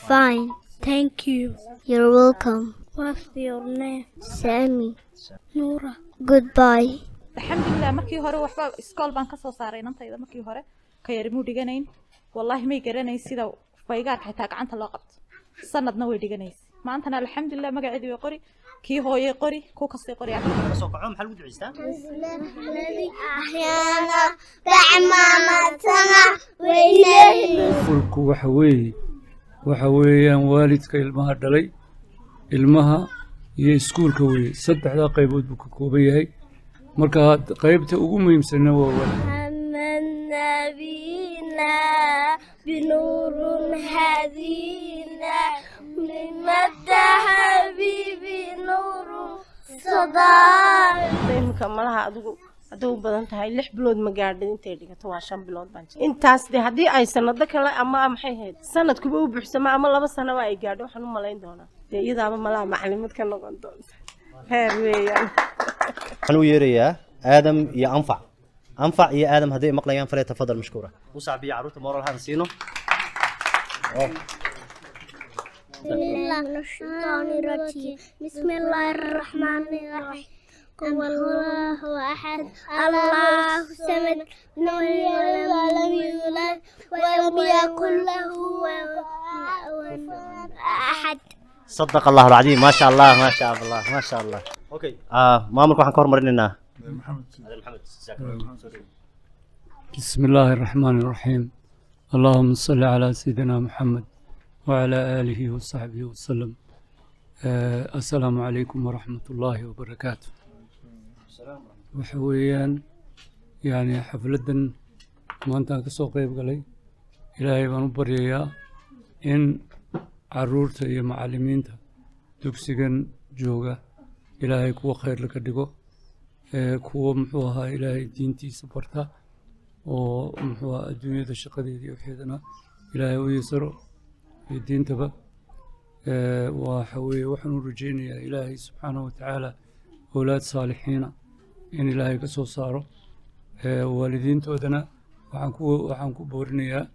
Fine. Thank you. You're welcome. What's your name? Sammy. Nura. Goodbye. Alxamdulilah, markii hore waxba iskool baan kasoo saaray inantayda. Markii hore ka yari muu dhiganayn, wallaahi may garanayn sida faygaarka xitaa gacanta loo qabto. Sanadna way dhiganaysa. Maantana alxamdulilah, magaceedii way qori, kii hooyay qori, ku kastay qori. Soo kaco, maxaa lagu duceystaa? أحيانا بعمامتنا وإليه. Fulku waxa weeye, waxa weeyaan waalidka ilmaha dhalay, ilmaha iyo iskuulka weeye. Saddexdaa qaybood buu ka kooban yahay. Marka qaybta ugu muhiimsanna waa waalid. محمد نبينا بنور هدينا من مدى حبيبي نور صدى. Imika malaha adigu hadday u badan tahay 6 bilood ma gaadhin intay dhigato, waa 5 bilood baan jira intaas. De haddii ay sanado kale ama maxay ahayd sanadkuba u buuxsamo ama 2 sanoba ay gaadho, waxaan u malayn doonaa dee iyadaaba malaha macalimad ka noqon doonta. Heer weeyaan. Waxaan u yeerayaa Aadam iyo Anfac. Anfac iyo Aadam hadday maqlayaan, فليتفضل مشكورا. U sacbiya carruurta, moral haan siino. بسم الله من الشيطان الرجيم. بسم الله الرحمن الرحيم. قل الله أحد، الله الصمد، لم يلد ولم يولد ولم يكن له أحد. صدق الله العظيم، ما شاء الله، ما شاء الله، ما شاء الله. Okay, maamulka waxaan ka hormarinaynaa Maxamed. Adeer Maxamed, jazaak Allah. بسم الله الرحمن الرحيم. اللهم صل على سيدنا محمد وعلى آله وصحبه وسلم. السلام عليكم ورحمة الله وبركاته. Waxa weeyaan yani xafladdan maantaan ka soo qayb galay, Ilaahay baan u baryayaa in caruurta iyo macallimiinta dugsigan jooga Ilaahay kuwa khayrla ka dhigo, kuwa muxuu ahaa Ilaahay diintiisa barta oo muxuu ahaa adduunyada shaqadeeda iyo waxeedana Ilaahay u yasaro iyo diintaba. Waxa weeye, waxaan u rajeynayaa Ilaahay subxaanahu watacaala owlaad saalixiina in Ilaahay ka soo saaro. Waalidiintoodana waxaan ku boorinayaa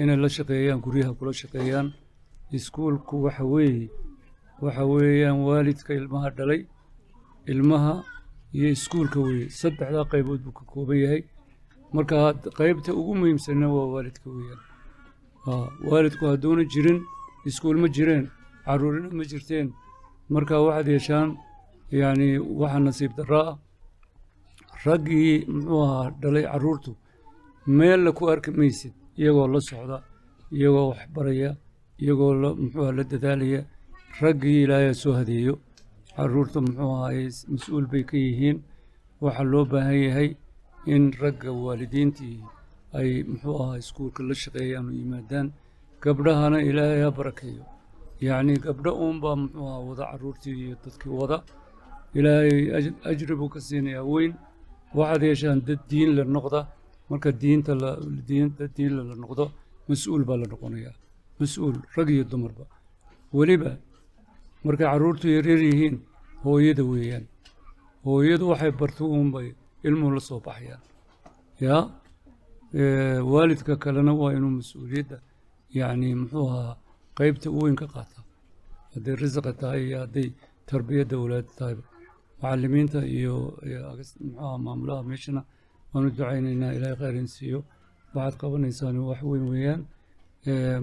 inay la shaqeeyaan, guryaha kula shaqeeyaan. Iskuulku waxa weeye, waxa weeyaan waalidka ilmaha dhalay, ilmaha iyo iskuulka weeye. Saddexdaa qaybood buu ka kooban yahay. Marka qaybta ugu muhiimsanna waa waalidka weeyaan. Waalidku hadduuna jirin, iskuul ma jireen, caruurina ma jirteen. Marka waxaad yeeshaan, yacni waxaa nasiib darro ah raggii muxuu ahaa dhalay carruurtu meella ku arki maysid iyagoo la socda, iyagoo wax baraya, iyagoo la muxuu ahaa la dadaalaya. Raggii Ilaahay soo hadeeyo. Carruurta muxuu ahaayey mas-uul bay ka yihiin. Waxaa loo baahan yahay in ragga waalidiintii ay muxuu ahaa iskuulka la shaqeeyaan oo yimaadaan. Gabdhahana Ilaahay ha barakeeyo. Yacni gabdho uunbaa muxuu ahaa wada carruurtii iyo dadkii wada. Ilaahay ajri buu ka siinayaa weyn. Waxaad yeeshaan dad diin la noqda. Marka diinta la diin dad diin la noqdo, mas-uul baa la noqonayaa, mas-uul rag iyo dumarba. Weliba markay carruurtu yaryar yihiin, hooyada weeyaan. Hooyadu waxay barto uunbay ilmuhu la soo baxayaan. Yaa waalidka kalena waa inuu mas-uuliyadda yacni muxuu ahaa qaybta u weyn ka qaataa, hadday risiqa tahay iyo hadday tarbiyadda awlaadda tahayba. Macallimiinta iyo muxuu ahaa maamulaha meeshana waanu ducaynaynaa. Ilaahay khayr in siiyo. Waxaad qabanaysaan wax weyn weeyaan.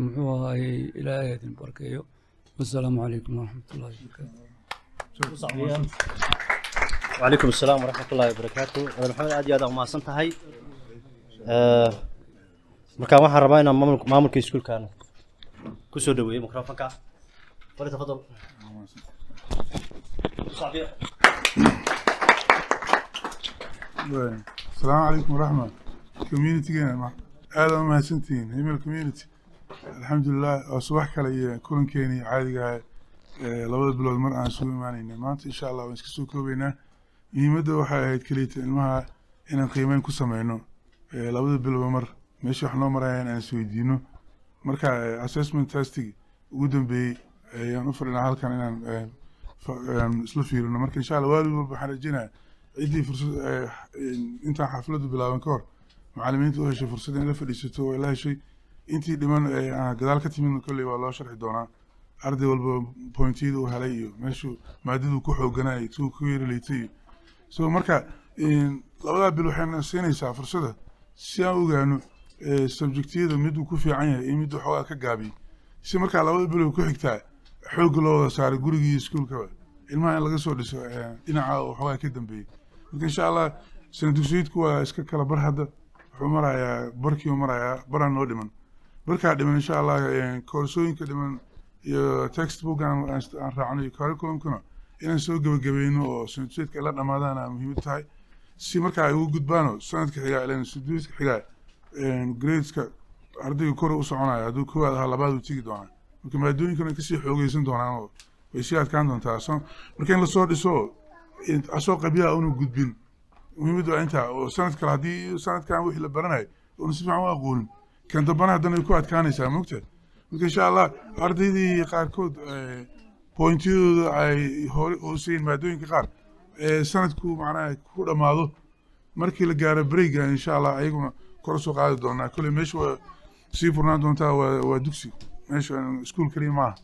Muxuu ahaayey, Ilaahay idin barkeeyo. Wasalaamu calaykum waraxmat ullahi wabarakaatu. وعليكم السلام ورحمة الله وبركاته. Adeer Maxamed, aad iyo aad aa umahadsan tahay. Marka waxaan rabaa inaan maamulka iskuulkan kusoo dhaweeyo microfonka. فليتفضل. Sacbiya. Asalaamu calaykum waraxma communitygeena, aad aa umahadsantihiin, Himilo community. Alxamdulilah, waa subax kale iyo kulankeenii caadiga ah ee 2da bilood mar aan isugu imaanayna. Maanta insha Allah waan iska soo koobaynaa. Muhiimadda waxay ahayd keliyata ilmaha inaan qiimeyn ku sameyno labada bilowba mar, meesha wax noo marayaan aan isweydiino. Marka assessment testig ugu dambeeyey ayaan u fadhinaa halkan inaan isla fiirino. Marka insha Allah waalid walba waxaan rajeynayaa ciddii fursad intaan xafladdu bilaaban ka hor macallimiinta u heshay fursad in la fadhiisato oo la heshay. Intii dhiman aan gadaal ka timidna kolley waa loo sharxi doonaa, arday walba pointiyada uu helay iyo meeshuu maadadu ku xooganayay, tuu ku yara liitay. Iyo so marka labadaa bil waxayna siinaysaa fursada si aan ogaano subjectiyada miduu ku fiican yahay iyo miduu xoogaa ka gaabiyey, si markaa labada bilood ku xigtaa xoogga loo wada saaray gurigii iyo iskuulkaba ilmaha in laga soo dhiso dhinaca uu xoogaa ka dambeeyey. Marka insha Allah sana dugsiyeedku waa iska kala bar, hadda wuxuu marayaa barkii uu marayaa, baraan noo dhiman. Barkaa dhiman insha Allah koorsooyinka dhiman iyo textbook aan raacno iyo curriculumkuna inaan soo gebagabayno oo sana dugsiyeedka la dhamaadaan aa muhiimad tahay, si markaa ay ugu gudbaano sanadka xigaa. Ilan sana dugsiyeedka xigaa gradeska ardayga kor u soconaya, hadduu koowaad ahaa labaad uu tegi doonaa. Marka maadooyinkana kasii xoogeysan doonaan oo way sii adkaan doontaa. So marka in lasoo dhiso asoo qabyaha unu gudbin, muhiimaddu waa intaa. Oo sanad kale haddii sanadkan wixii la baranayo oona si fiican u aqoonin, kan dambana haddana way ku adkaanaysaa, mogta. Marka insha Allah ardaydii qaarkood pointiyadooda ay hore hooseeyeen maadooyinka qaar, sanadku macnaha ku dhammaado markii la gaaro break-ga, insha Allah ayaguna kor usoo qaadi doonaa. Kolley meesha waa sii furnaan doontaa, waa dugsi, meesha iskuul keliya maaha.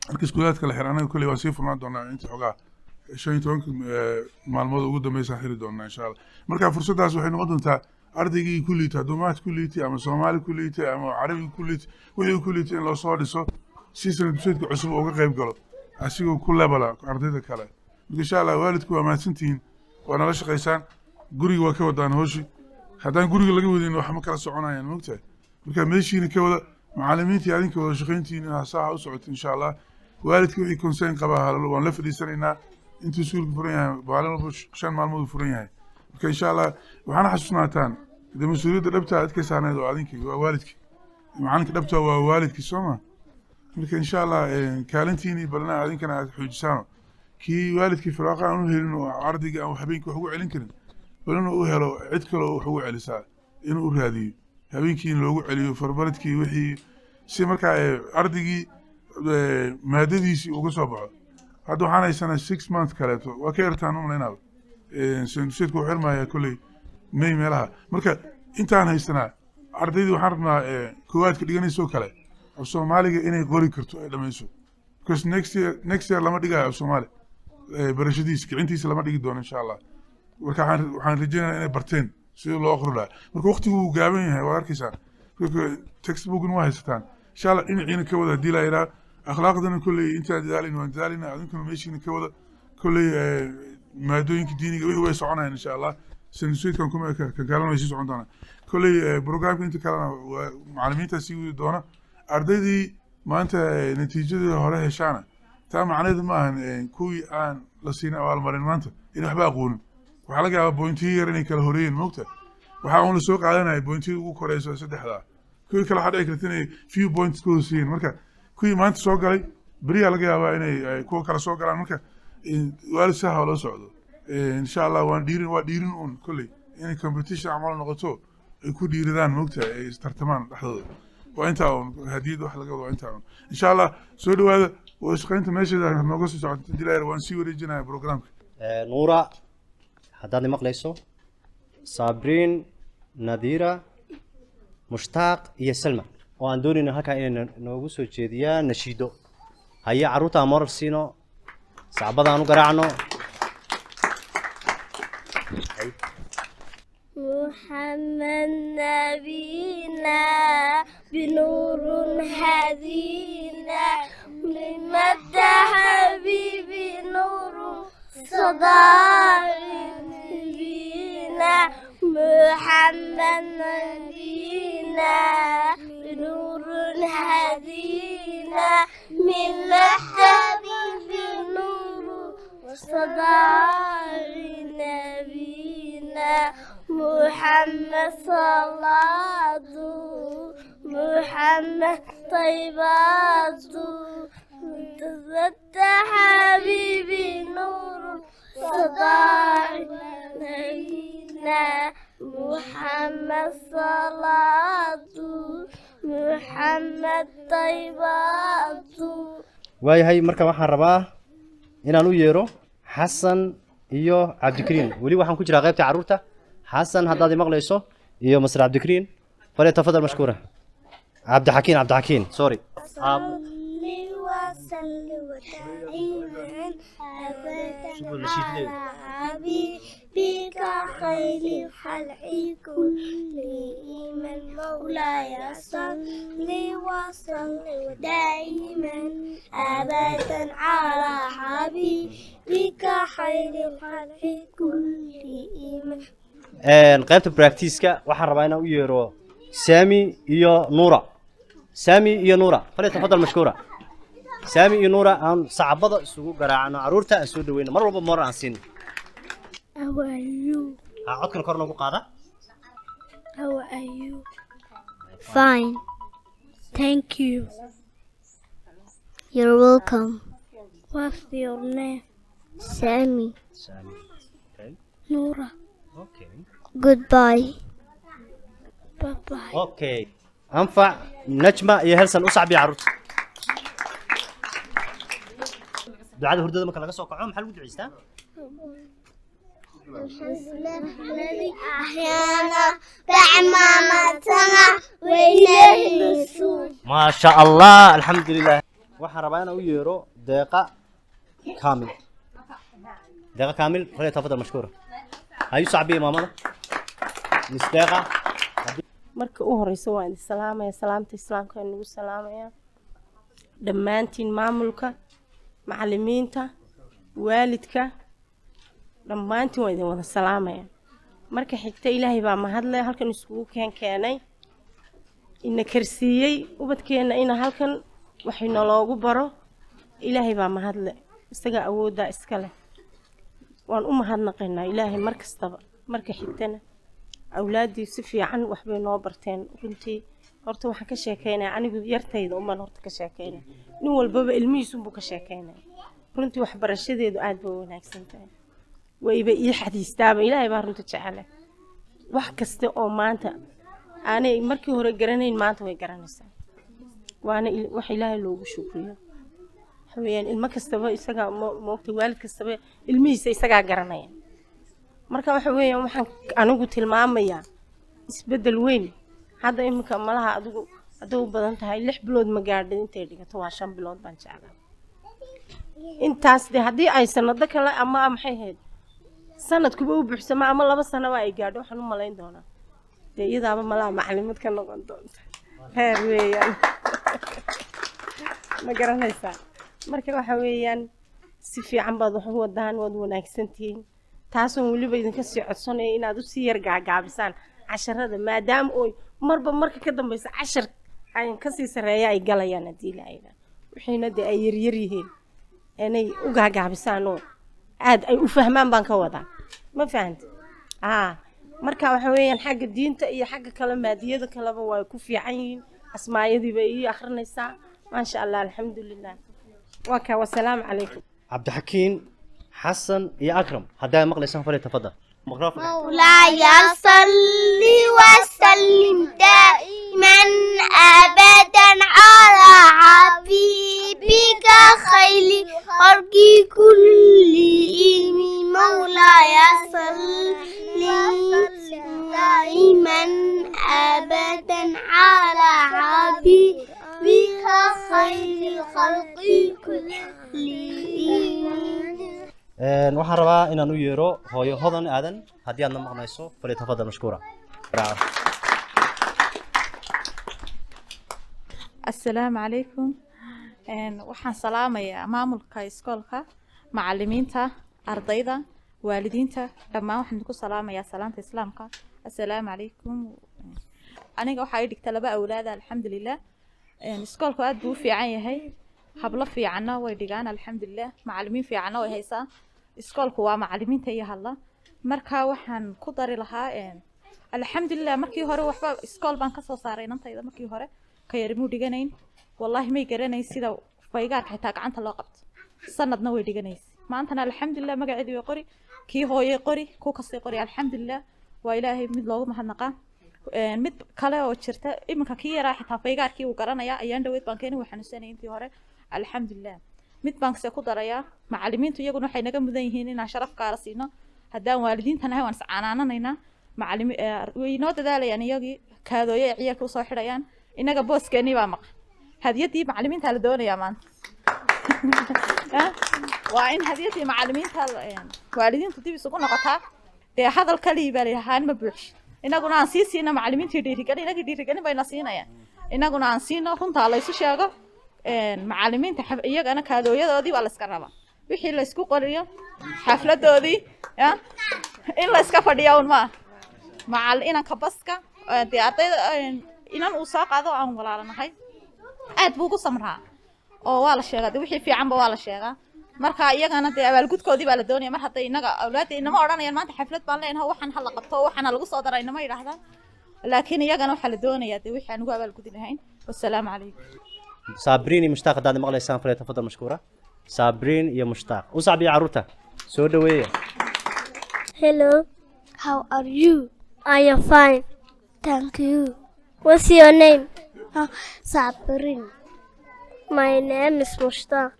Marka iskuulaadka la xir, anaga kolley waa sii furnaan doonaa inta xogaa 15-ka maalmood ugu dambeysa xiri doonaa insha Allah. Marka fursaddaas waxay noqon doontaa ardaygii ku liitay, hadduu math ku liitay ama Soomaali ku liitay ama Carabi ku liitay, wixii ku liitay in loo soo dhiso si sanad dugsiyeedka cusub uga qayb galo asigoo ku lebala ardayda kale. Marka insha Allah waalidku waa mahadsantihiin, waa nala shaqaysaan, guriga waa ka wadaan hooshi. Haddaan guriga laga wadin wax ma kala soconayaan, mogtahay. Marka meeshiina ka wada, macallimiintii adinka wada shaqayntiina saaxa u socoto insha Allah. Waalidka wixii concern qabaa waan la fadhiisanaynaa intuu iskuulka furan yahay, maalin walba 5 maalmood uu furan yahay. Marka insha Allah waxaana xasuusnaataan dee mas-uuliyadda dhabtaa adka saarneed oo adinka waa waalidki, macalinka dhabtaa waa waalidki, soo ma? Marka insha Allah kaalintiini balna adinkana aad xoojisaano, kii waalidkii firaaqa aan u helin oo ardayga aan habeenkii wax ugu celin karin, bal inuu u helo cid kale oo wax ugu celisaa inuu u raadiyo, habeenkii in loogu celiyo farbaradkii wixii, si markaa ardaygii maadadiisii uga soo baxo. Hadda waxaan haysanaa 6 month kaleeto, waa ka yartaan umalaynaba, sanduseedku wuxuu xirmayaa kolley May meelaha. Marka intaan haysanaa ardaydii waxaan rabnaa koowaadka dhiganaysoo kale af Soomaaliga inay qori karto, ay dhamayso, because next year lama dhigayo af Soomaali barashadiisa, kicintiisa lama dhigi doono insha Allah. Marka waxaan rajeynayaa inay barteen sidii loo aqri lahaa. Marka waqtigu wuu gaaban yahay, waad arkaysaan, textbookna waa haysataan. Insha Allah dhinaciina ka wada haddii la yidhaha. Akhlaaqdana kolley intaan dadaalin waan dadaalina, adinkuna meeshiina ka wada. Kolley maadooyinka diiniga wixii way soconayaan insha Allah, sanduseedkan kuma eka, kan kalena way sii socon doonaan. Kolley programka inta kalena waa macallimiintaa sii wadi doona. Ardaydii maanta natiijadii hore heshaana, taa macnaheedu ma ahan kuwii aan la siin abaalmarin maanta in waxba aqoonin. Waxaa laga yaabaa pointiyo yar inay kala horeeyeen, mogta. Waxaa uun la soo qaadanaya pointiyada ugu koreyso saddexdaa, kuwii kale waxaa dhici karta inay few points ka hooseeyeen. Marka kuwii maanta soo galay beriyaa laga yaabaa inay kuwa kale soo galaan. Marka waalid saha loo socdo insha Allah. Waan dhiirin, waa dhiirin uun kolley inay competition camal noqoto, ay ku dhiiradaan, mogtahay, ay istartamaan dhexdooda. Waa intaa uun hadiyad wax laga wado, waa intaa uun insha Allah. Soo dhawaada, wada shaqaynta meesheeda nooga sii socoto dilayr, waan sii wareejinaya programka. Nuura, haddaad maqlayso, Sabriin, Nadira, Mushtaaq iyo Salma oo aan doonayno halkaa inay noogu soo jeediyaan nashiido. Haye, carruurta aan moral siino, sacbada aan u garaacno. محمد نبينا بنور هدينا، لمدى حبيبي نور صدى نبينا. محمد نبينا بنور هدينا، من حبيبي نور صدى نبينا. محمد صلاة، محمد طيبات، تزت حبيبي نور صدى نبينا. محمد صلاة، محمد طيبات. Waayahay, marka waxaan rabaa inaan u yeero Xasan iyo Cabdikariin. Weli waxaan ku jiraa qaybta carruurta. Xasan, haddaad imaqlayso, iyo masr Cabdikariin, falyatafadal mashkuura. Cabdixakiin, Cabdixakiin, sorry. صل وسلم دائما أبدا على حبيبك خير الخلق كلهم. مولاي صل وسلم دائما أبدا على حبيبك خير الخلق كلهم. Qaybta practice-ka waxaan rabaa inaan u yeero Sami iyo Nuura. Sami iyo Nuura, فليتفضل مشكورا. Sami iyo Nuura, aan sacabada isugu garaacno caruurta, aan soo dhaweyno, mar walba moral aan siino. How are you? Ha, codkan kor noogu qaada. How are you? Fine. Thank you. You're welcome. What's your name? Sammy. Sami, okay. Nora. Okay. Goodbye. Bye bye. Okay, Anfac, Najma iyo Helsan, u sacbiya caruurta. Ducada hurdada marka laga soo kaco, maxaa lagu duceystaa? الحمد لله الذي أحيانا بعد ما أماتنا وإليه النشور. Maa sha Allah, alxamdulilah. Waxaan rabaa inaan u yeero Deeqa Kaamil. Deeqa Kaamil, فليتفضل مشكورا. Hayu sacbiya maamada, Miss Deeqa. Marka u horeysa waan idin salaamaya, salaamta islaamka nagu salaamaya dhammaantiin, maamulka, macalimiinta, waalidka, dhammaantiin waan idin wada salaamaya. Marka xigta, Ilaahay baa mahadle halkan iskugu keenay, ina karsiiyey ubadkeenna ina halkan wax inaloogu baro. Ilaahay baa mahadle, isaga awooddaa iska leh. Waan u mahadnaqaynaa Ilaahay mar kastaba. Marka xigtana, awlaaddii si fiican waxbay noo barteen runtii. Horta waxaan ka sheekeynaya anigu yartayda umaan horta ka sheekeynaya, nin walbaba ilmihiisunbuu ka sheekeynaya. Runtii waxbarashadeedu aad bay u wanaagsan tahay, wayba ii xadiistaaba. Ilaahay baa runta jecele. Wax kasta oo maanta aanay markii hore garanayn, maanta way garanaysaa, waana wax Ilaahay loogu shukriyo. Waxa weeyaan, ilmo kastaba isagaa moogta, waalid kastaba ilmihiisa isagaa garanaya. Marka waxa weeyaan, waxaan anigu tilmaamayaa isbeddel weyn. Hadda iminka malaha adigu hadday u badan tahay 6 bilood ma gaadhin intay dhigato, waa 5 bilood baan jeclaa. Intaas de haddii ay sanado kale ama maxay ahayd sanadkuba u buuxsama ama 2 sanoba ay gaadho, waxaan u malayn doonaa dee iyadaaba malaha macalimad ka noqon doonta. Heer weeyaan, ma garanaysaa? Marka waxa weeyaan, si fiican baad wax u wadaan, waad wanaagsantihiin. Taasoon weliba idinka sii codsanaya inaad usii yar gaagaabisaan casharada, maadaama oy marba marka ka dambeysa cashar ay kasii sarreeya ay galayaan, haddii la wixiina dee ay yaryar yihiin, inay u gaagaabisaan oo aad ay u fahmaan baan ka wadaa. Ma fahanta? Aa, marka waxa weeyaan, xagga diinta iyo xagga kale, maadiyada kaleba waa ku fiican yihiin. Asmaayadii bay ii akhrinaysaa, maasha Allah, alxamdulilah. Waa kaa, wasalaamu calaykum. Cabdixakiin, Xasan iyo Akram, haddaa maqlaysaan, فليتفضل. Microphone. مولاي صل وسلم دائما أبدا على حبيبك خير الخلق كلهم. مولاي صل دائما أبدا على حبيبك خير الخلق كلهم. Waxaan rabaa inaan u yeero hooyo Hodan Aadan. Haddii aadna maqnayso, فليتفضل مشكورا. Asalaamu calaykum. Waxaan salaamayaa maamulka iskoolka, macalimiinta, ardayda, waalidiinta, dhammaan waxaan ku salaamayaa salaanta islaamka, assalaamu calaykum. Aniga waxaa ii dhigta laba awlaada, alxamdulilah. Iskoolku aad buu u fiican yahay, hablo fiicanna way dhigaan, alxamdulilah, macalimiin fiicanna way haysaa. Iskoolku waa macalimiinta iyo hadla. Marka waxaan ku dari lahaa, alxamdulilah, markii hore waxba iskool baan kasoo saaray inantayda. Markii hore ka yari muu dhiganayn, wallaahi may garanayn sida faygaarka xitaa gacanta loo qabto, sanadna way dhiganaysa. Maantana alxamdulilah, magaceedii way qori, kii hooyay qori, ku kastay qori, alxamdulilah, waa Ilaahay mid loogu mahadnaqaa. Mid kale oo jirta, iminka kii yaraa xitaa faygaarkii wuu garanayaa. Ayaan dhaweyd baan keenay, wuu xanuunsanayay intii hore, alxamdulilah. Mid baan se ku darayaa, macalimiintu iyaguna waxay naga mudan yihiin inaan sharaf gaara siino. Haddaan waalidiinta nahay, waan iscanaananaynaa. Macalimi way inoo dadaalayaan, iyagii kaadooye ay ciyaalka usoo xidhayaan. Inaga booskeenii baa maqan. Hadiyaddii macallimiinta la doonayaa maanta. Waa in hadiyaddii macallimiinta waalidiintu dib isugu noqotaa. Dee hadal kalii baa layidhahaa ma buuxsho. Inaguna aan sii siino macallimiintii dhiirigelin, inagii dhiirigelin bayna siinayaan, inaguna aan siino. Runtaa laysu sheego, macallimiinta iyagana kaadooyadoodii baa layska rabaa, wixii laysku qoriyo xafladoodii ya in layska fadhiya un maaha. Macal inanka baska dee ardayda inan uu soo qaado aan walaalanahay aad buu ugu samraa oo waa la sheegaa, dee wixii fiicanba waa la sheegaa. Marka iyagana dee abaalgudkoodii baa la doonaya. Mar hadday inaga awlaadda inama odhanayaan maanta xaflad baan leenahay, waxaan hala qabto, waxaana lagu soo dara inama yidhaahdaan, laakiin iyagana waxaa la doonayaa dee wixii aan ugu abaalgudi lahayn. Wasalaamu calaykum. Sabriin iyo Mushtaaq, haddaad maqlaysaan, فليتفضل مشكورا. Sabriin iyo Mushtaaq, u sacbiya carruurta, soo dhaweeya. Hello, how are you? I am fine. Thank you. What's your name? Sabrin. My name is Mushtaq.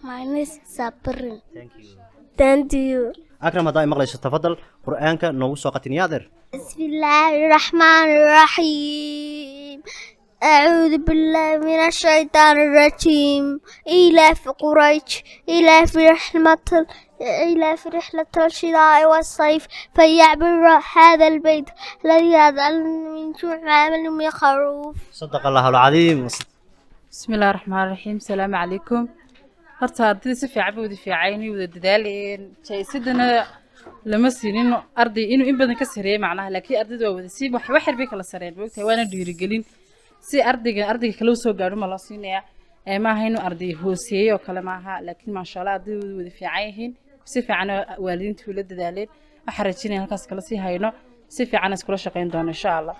My name is Sabrin. Thank you. Thank you. Akram, haddaa maqlayso, tafadal, qur'aanka noogu soo qatin yaadeer. بسم الله الرحمن الرحيم. أعوذ بالله من الشيطان الرجيم. إيلاف قريش إيلاف رحلة إيلاف رحلة الشتاء والصيف فليعبدوا هذا البيت الذي أطعمهم من جوع وآمنهم من خوف. صدق الله العظيم. بسم الله الرحمن الرحيم. السلام عليكم. Horta ardayda si fiican bay wada fiicayn, wada dadaalayeen. Jaa-isadana lama siinin arday inuu in badan ka sareeyay macnaha, laakiin ardayda waa wada si wax wax yar bay kala sareen, moogtahay, waana dhiirigelin si ardayga ardayga kale usoo gaadho ma loo siinayaa. Ee maaha inuu arday hooseeyey oo kale maaha, laakiin maasha Allah ardayda wada wada fiican yihiin, si fiican waalidiintu ula dadaaleen. Waxaan rajeynaya halkaas kala sii hayno, si fiican iskula shaqeyn doono insha Allah.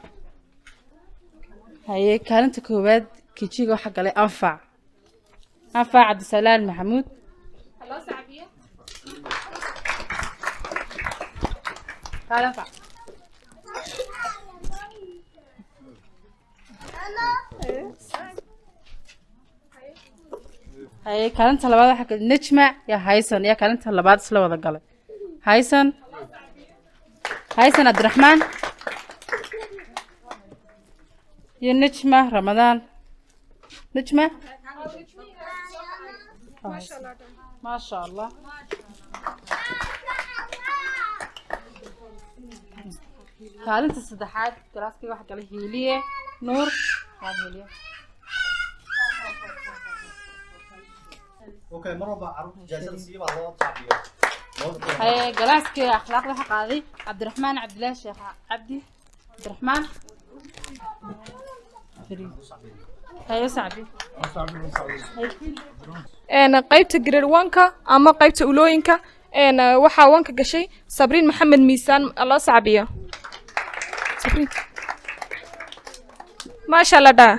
Haye, kaalinta koowaad KG-ga waxaa galay Anfac, Anfac Cabdisalaan Maxamuud. Loo sacbiyo. Kaale Anfac. Haye, kaalinta labaad waxaa galay Nejma iyo Haysan, iyo kaalinta labaad isla wada galay Haysan, Haysan Cabdiraxmaan iyo Nejma Ramadaan. Nejma, maasha Allah. Kaalinta saddexaad galaaskii waxaa galay Hiiliye Nuur. Waa Hiiliye. Okay, mar walba carruurta jaazada siiya baa loo sacbiyo. Haye, galaaskii akhlaaqda waxaa qaaday Cabdiraxmaan Cabdilaahi Sheekh Cabdi Cabdiraxmaan. Haye, sacbi. Qaybta grade one-ka ama qaybta ulooyinka waxaa wanka gashay Sabriin Maxamed Miisaan. Loo sacbiyo Sabriin, maasha Allah dhaa.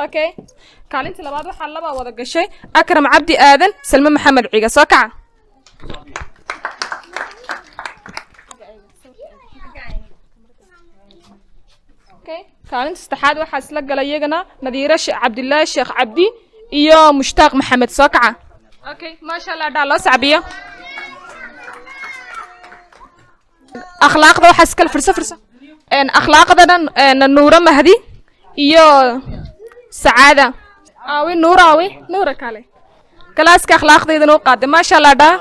Okay, kaalinta labaad waxaa laba wada gashay Akram Cabdi Aadan, Salme Maxamed Ciga. Soo kaca. Okay, kaalinta saddexaad waxaa isla galay iyagana Nadiira Cabdilaahi Sheekh Cabdi iyo Mushtaaq Maxamed. Soo kaca. Okay, maasha Allah dhaa, loo sacbiyo. Akhlaaqda waxaa iskala firso firso akhlaaqdana Nuura Mahdi iyo Sacaada. Aawi Nuura, aawi Nuura, kale galaaska akhlaaqdeydana u qaaday, maasha Allah dhaa.